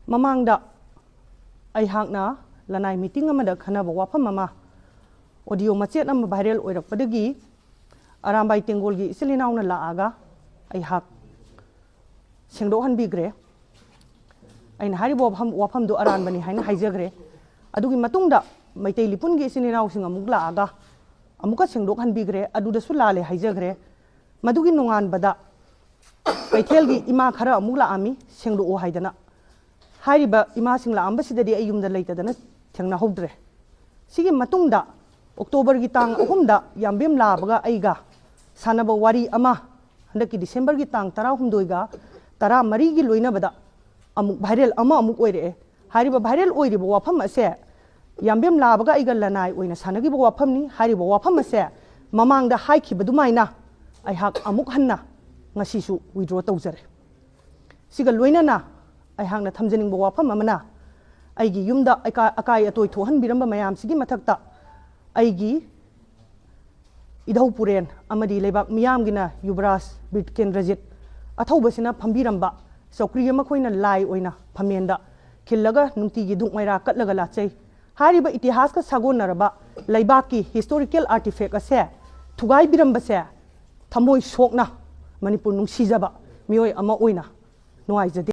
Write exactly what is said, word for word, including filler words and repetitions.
ꯃꯃꯥꯡꯗ ꯑꯩꯍꯥꯛꯅ ꯂꯅꯥꯏ ꯃꯤꯇꯤꯡ ꯑꯃꯗ ꯈꯟꯅꯕ ꯋꯥꯐꯝ ꯑꯃ ꯑꯣꯗꯤꯑꯣ ꯃꯆꯦꯠ ꯑꯃ ꯚꯥꯏꯔꯦꯜ ꯑꯣꯏꯔꯛꯄꯗꯒꯤ ꯑꯔꯥꯝꯕꯥꯏ ꯇꯦꯡꯒꯣꯜꯒꯤ ꯏꯆꯤꯜ ꯏꯅꯥꯎꯅ ꯂꯥꯛꯑꯒ ꯑꯩꯍꯥꯛ ꯁꯦꯡꯗꯣꯛꯍꯟꯕꯤꯈ꯭ꯔꯦ꯫ ꯑꯩꯅ ꯍꯥꯏꯔꯤꯕ ꯋꯥꯐꯝ ꯋꯥꯐꯝꯗꯨ ꯑꯔꯥꯟꯕꯅꯤ ꯍꯥꯏꯅ ꯍꯥꯏꯖꯈ꯭ꯔꯦ꯫ ꯑꯗꯨꯒꯤ ꯃꯇꯨꯡꯗ ꯃꯩꯇꯩ ꯂꯤꯄꯨꯟꯒꯤ ꯏꯆꯤꯟ ꯏꯅꯥꯎꯁꯤꯡ ꯑꯃꯨꯛ ꯂꯥꯛꯑꯒ ꯑꯃꯨꯛꯀ ꯁꯦꯡꯗꯣꯛꯍꯟꯕꯤꯈ꯭ꯔꯦ꯫ ꯑꯗꯨꯗꯁꯨ ꯂꯥꯜꯂꯦ ꯍꯥꯏꯖꯈ꯭ꯔꯦ꯫ ꯃꯗꯨꯒꯤ ꯅꯣꯡꯉꯥꯟꯕꯗ ꯀꯩꯊꯦꯜꯒꯤ ꯏꯃꯥ ꯈꯔ ꯑꯃꯨꯛ ꯂꯥꯛꯑꯝꯃꯤ, ꯁꯦꯡꯗꯣꯛꯑꯣ ꯍꯥꯏꯗꯅ꯫ ꯍꯥꯏꯔꯤꯕ ꯏꯃꯥꯁꯤꯡ ꯂꯥꯛꯑꯝꯕꯁꯤꯗꯗꯤ ꯑꯩ ꯌꯨꯝꯗ ꯂꯩꯇꯗꯅ ꯊꯦꯡꯅꯍꯧꯗ꯭ꯔꯦ꯫ ꯁꯤꯒꯤ ꯃꯇꯨꯡꯗ ꯑꯣꯛꯇꯣꯕꯔꯒꯤ ꯇꯥꯡ ꯑꯍꯨꯝꯗ ꯌꯥꯝꯕꯦꯝ ꯂꯥꯕꯒ ꯑꯩꯒ ꯁꯥꯟꯅꯕ ꯋꯥꯔꯤ ꯑꯃ ꯍꯟꯗꯛꯀꯤ ꯗꯤꯁꯦꯝꯕꯔꯒꯤ ꯇꯥꯡ ꯇꯔꯥꯍꯨꯝꯗꯣꯏꯒ ꯇꯔꯥꯃꯔꯤꯒꯤ ꯂꯣꯏꯅꯕꯗ ꯑꯃꯨꯛ ꯚꯥꯏꯔꯦꯜ ꯑꯃ ꯑꯃꯨꯛ ꯑꯣꯏꯔꯛꯑꯦ꯫ ꯍꯥꯏꯔꯤꯕ ꯚꯥꯏꯔꯦꯜ ꯑꯣꯏꯔꯤꯕ ꯋꯥꯐꯝ ꯑꯁꯦ ꯌꯥꯝꯕꯦꯝ ꯂꯥꯕꯒ ꯑꯩꯒ ꯂꯅꯥꯏ ꯑꯣꯏꯅ ꯁꯥꯟꯅꯈꯤꯕ ꯋꯥꯐꯝꯅꯤ꯫ ꯍꯥꯏꯔꯤꯕ ꯋꯥꯐꯝ ꯑꯁꯦ ꯃꯃꯥꯡꯗ ꯍꯥꯏꯈꯤꯕ ꯑꯗꯨꯃꯥꯏꯅ ꯑꯩꯍꯥꯛ ꯑꯃꯨꯛ ꯍꯟꯅ ꯉꯁꯤꯁꯨ withdraw ꯇꯧꯖꯔꯦ꯫ ꯁꯤꯒ ꯂꯣꯏꯅꯅ ꯑꯩꯍꯥꯛꯅ ꯊꯝꯖꯅꯤꯡꯕ ꯋꯥꯐꯝ ꯑꯃꯅ, ꯑꯩꯒꯤ ꯌꯨꯝꯗ ꯑꯀꯥ-, ꯑꯀꯥꯏ ꯑꯇꯣꯏ ꯊꯣꯛꯍꯟꯕꯤꯔꯝꯕ ꯃꯌꯥꯝꯁꯤꯒꯤ ꯃꯊꯛꯇ ꯑꯩꯒꯤ ꯏꯙꯧ ꯄꯨꯔꯦꯟ ꯑꯃꯗꯤ ꯂꯩꯕꯥꯛ ꯃꯤꯌꯥꯝꯒꯤꯅ ꯌꯨꯕꯔꯥꯖ ꯕꯤꯔ ꯇꯤꯀꯦꯟꯗ꯭ꯔꯖꯤꯠ ꯑꯊꯧꯕꯁꯤꯅ ꯐꯝꯕꯤꯔꯝꯕ ꯆꯧꯀ꯭ꯔꯤ ꯑꯃ ꯑꯩꯈꯣꯏꯅ ꯂꯥꯏ ꯑꯣꯏꯅ ꯐꯝꯃꯦꯟꯗ ꯈꯤꯜꯂꯒ ꯅꯨꯡꯇꯤꯒꯤ ꯙꯨꯛ ꯃꯩꯔꯥ ꯀꯠꯂꯒ ꯂꯥꯠꯆꯩ꯫ ꯍꯥꯏꯔꯤꯕ ꯏꯇꯤꯍꯥꯁꯀ ꯁꯥꯒꯣꯟꯅꯔꯕ ꯂꯩꯕꯥꯛꯀꯤ historical artifact ꯑꯁꯦ ꯊꯨꯒꯥꯏꯕꯤꯔꯝꯕꯁꯦ ꯊꯃꯣꯏ ꯁꯣꯛꯅ ꯃꯅꯤꯄꯨꯔ ꯅꯨꯡꯁꯤꯖꯕ ꯃꯤꯑꯣꯏ ꯑꯃ ꯑꯣꯏꯅ ꯅꯨꯡꯉꯥꯏꯖꯗꯦ꯫